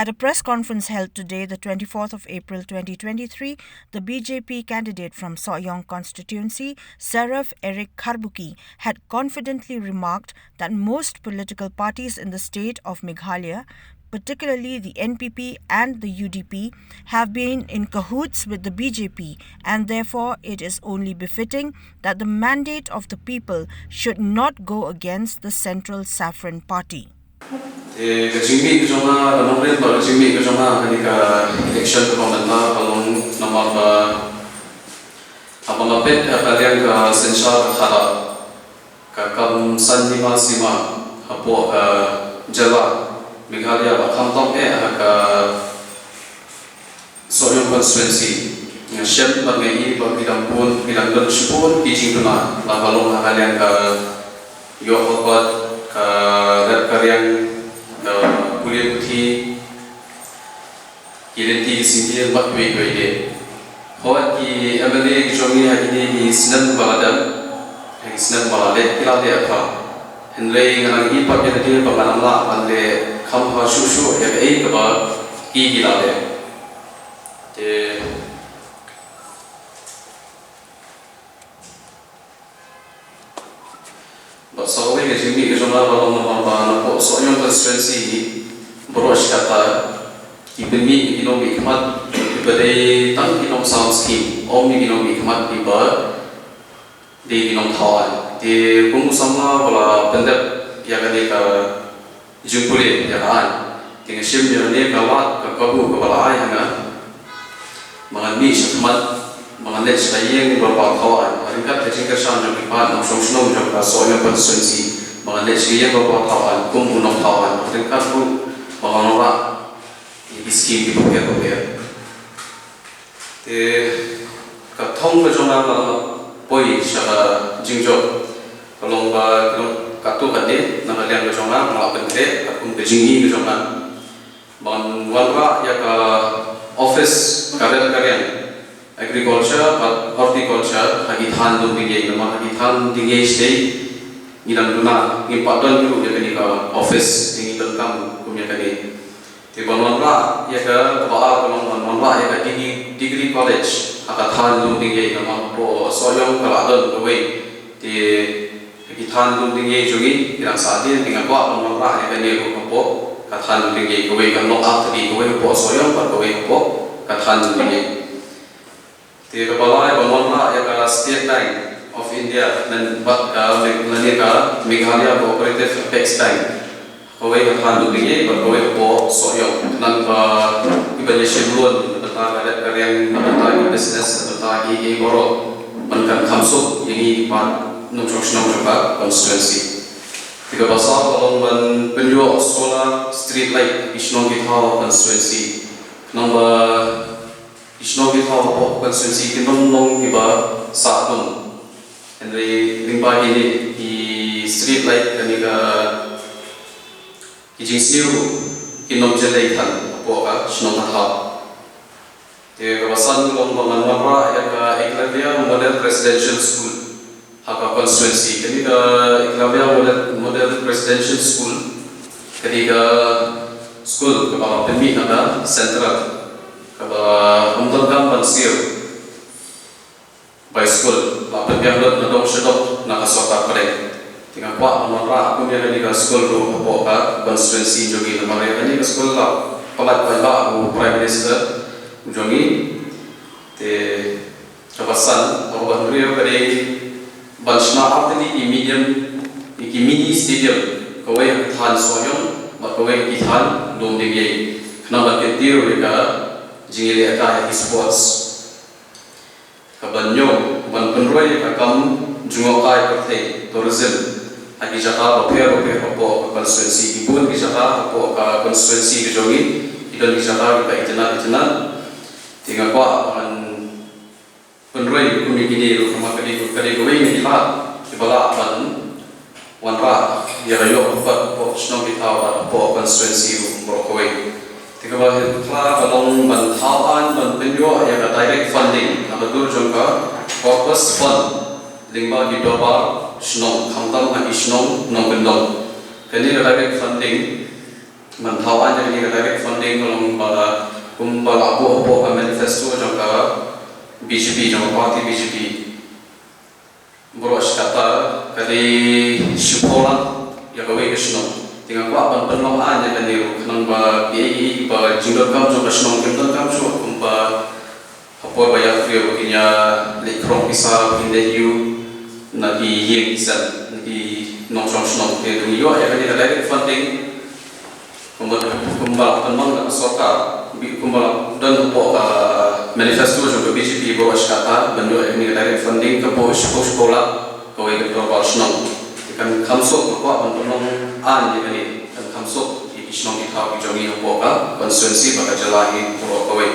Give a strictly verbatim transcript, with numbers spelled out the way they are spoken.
At a press conference held today, the twenty-fourth of April twenty twenty-three, the B J P candidate from Sohiong constituency, Seraph Eric Kharbuki, had confidently remarked that most political parties in the state of Meghalaya, particularly the N P P and the U D P, have been in cahoots with the B J P, and therefore it is only befitting that the mandate of the people should not go against the Central Saffron Party. Te ka jingmih ka jong nga, ka nongrim bad ka jingmih ka jong nga ha kane ka election kaba mynta ka long namar ba haba nga peit ha ka liang ka synshar ka khadar, ka kam san hima sima hapoh ka jylla Meghalaya bad khamtam eh ha ka Sohiong constituency. Nga shem bad nga i ba ki dang bun, ki dang don shibun ki jingduna, la ka long ha ka liang ka ïoh ka kot, ka rep ka riang, ka pule puthi, ki lynti ki syngkien bad kiwei kiwei de. Hooid, ki M L A ki jong ngi ha kine ki snem ba la dep, ha ki snem ba la leit ki la leh bha. Hynrei nga nang i pat ïa lade ba ngan ym lah ban leh kham bha shuh shuh ïa kaei kaba ki ki la leh. Te bad sa kawei ka jingmih ka jong nga ba long namar ba napoh Sohiong constituency baroh shi katta ki pynmih ïa ki nongmihkhmat kiba dei tang ki nongsamskhim, ym ïa ki nongmihkhmat kiba dei ki nongthaw aiñ. Te kum u samla ba la pyndep ïa kane ka jingpule ïa ka aiñ, te nga shim ïa kane ka lad ka kabu kaba la ai ha nga ba ngan mih shakhmat, ba ngan leit sha ka ïing dorbar thaw aiñ, ha ryngkat ka jingkyrshan jong ki paid nongshong shnong jong ka Sohiong constituency, ba ngan leit sha ka ïing dorbar thaw aiñ kum u nongthaw aiñ, ha ryngkat ruh ba ngan wanrah ïa ki skim kiba pher bapher. Te ka thong ka jong nga ba nga poi sha ka jingjop ka long ba ki long katto katne na ka liang ka jong nga, nga la pynkhreh katkum ka jingim ka jong nga ban wanrah ïa ka office ka rep ka riang agriculture bad horticulture ha ki thaiñ Lumdiengjri, namar ha ki thaiñ Diengjri shatei ngi dang duna, ngim pat don hi ruh ïa kane ka office, te ngi donkam kum ïa kane. Te ban wanrah ïa ka, kaba ar ka long ban wanrah ïa ka degree, degree college ha ka thaiñ Lumdiengjri, namar hapoh Sohiong ka la don kawei. Te ha ki thaiñ Lumdiengjri jong ngi ki dang sahdien, te nga kwah ban wanrah ïa kane ruh hapoh ka thaiñ Lumdiengjri, kawei kan long ar tylli, kawei hapoh Sohiong bad kawei hapoh ka thaiñ Lumdiengjri. Te kaba lai ban wanrah ïa ka State Bank of India lane bad ka Me-, lane ka Meghalaya Cooperative Apex Bank. Kawei ka thaiñ Lumdiengjri bad kawei hapoh Sohiong. Khnang ba kiba ïashim loan na bynta ka rep ka riang, na bynta ki business, na bynta kiei kiei baroh, ban kan kham suk ïa ngi ki paid nongshong shnong jong ka constituency. Te kaba saw ka long ban pynïoh solar street light ki shnong ki thaw constituency. Khnang ba ki shnong ki thaw hapoh constituency kin ym long kiba sah dum. Hynrei lyngba kine ki street light kane ka, ki jingsniew kin ym jyllei than hapoh ka shnong ka thaw. Te kaba san ka long ba ngan wanrah ïa ka Eklavya Model Residential School ha ka constituency. Kane ka Eklavya Model, Model Residential School, kane ka school kaba la pynmih na ka central, kaba ym donkam ban siew bai school, la pynbiang lut na dong sha dong na ka sorkar pdeng. Te nga kwah ban wanrah kum ïa kane ka school ruh hapoh ka constituency jong ngi, namar ïa kane ka school la pynlait paidbah u Prime Minister jong ngi. Te kaba san, kaba hynriew ka dei ban shna ar tylli ki medium, ki mini stadium, kawei ha ki thaiñ Sohiong bad kawei ha ki thaiñ Lumdiengjri, khnang ban kyntiew ïa ka jingïalehkai ha ki sports. Kaba hynñiew, ban pynroi ïa ka kam jngohkai pyrthei, tourism, ha ki jaka bapher bapher hapoh ka constituency. Ki bun ki jaka hapoh ka constituency ka jong ngi ki don ki jaka kiba itynnat itynnat. Te nga kwah ban pynroi kum ïa kine ruh, namar ka dei, ka dei kawei na ki lad kiba lah ban wanrah ïa ka ïoh ka kot hapoh shnong ki thaw bad hapoh constituency ruh baroh kawei. Te kaba hynriew ka long ban thaw aiñ ban pynïoh ïa ka direct funding ha ka dur jong ka corpus fund lyngba ki dorbar shnong, khamtam ha ki shnong nongkyndong. Kane ka direct funding Ban thaw aiñ ïa kane ka direct funding ka long ba kumba la buh hapoh ka manifesto jong ka B J P, jong ka party B J P. Baroh shi katta ka dei shiphew lak ïa kawei ka shnong. Te nga kwah ban pynlong aiñ ïa kane ruh khnang ba kiei kiei ba jingdonkam jong ka shnong kim donkam shuh kumba ha por ba ïa briew ba kin ïa leit khrong pisa, ba kin leit ïuh na ki ïing ki sem, na ki nongshong shnong. Te dang ïoh ïa kane ka direct funding kumba, kumba la pynlong da ka sorkar, bi-, kumba la don hapoh ka manifesto jong ka B J P baroh shi katta ban ïoh ïa kane ka direct funding, ka buh shiphew, shiphew lak kawei ka dorbar shnong. Kan kham suk, nga kwah ban pynlong aiñ ïa kane, kan kham suk ïa ki shnong ki thaw ki jong ngi hapoh ka constituency bad ka jylla hi baroh kawei.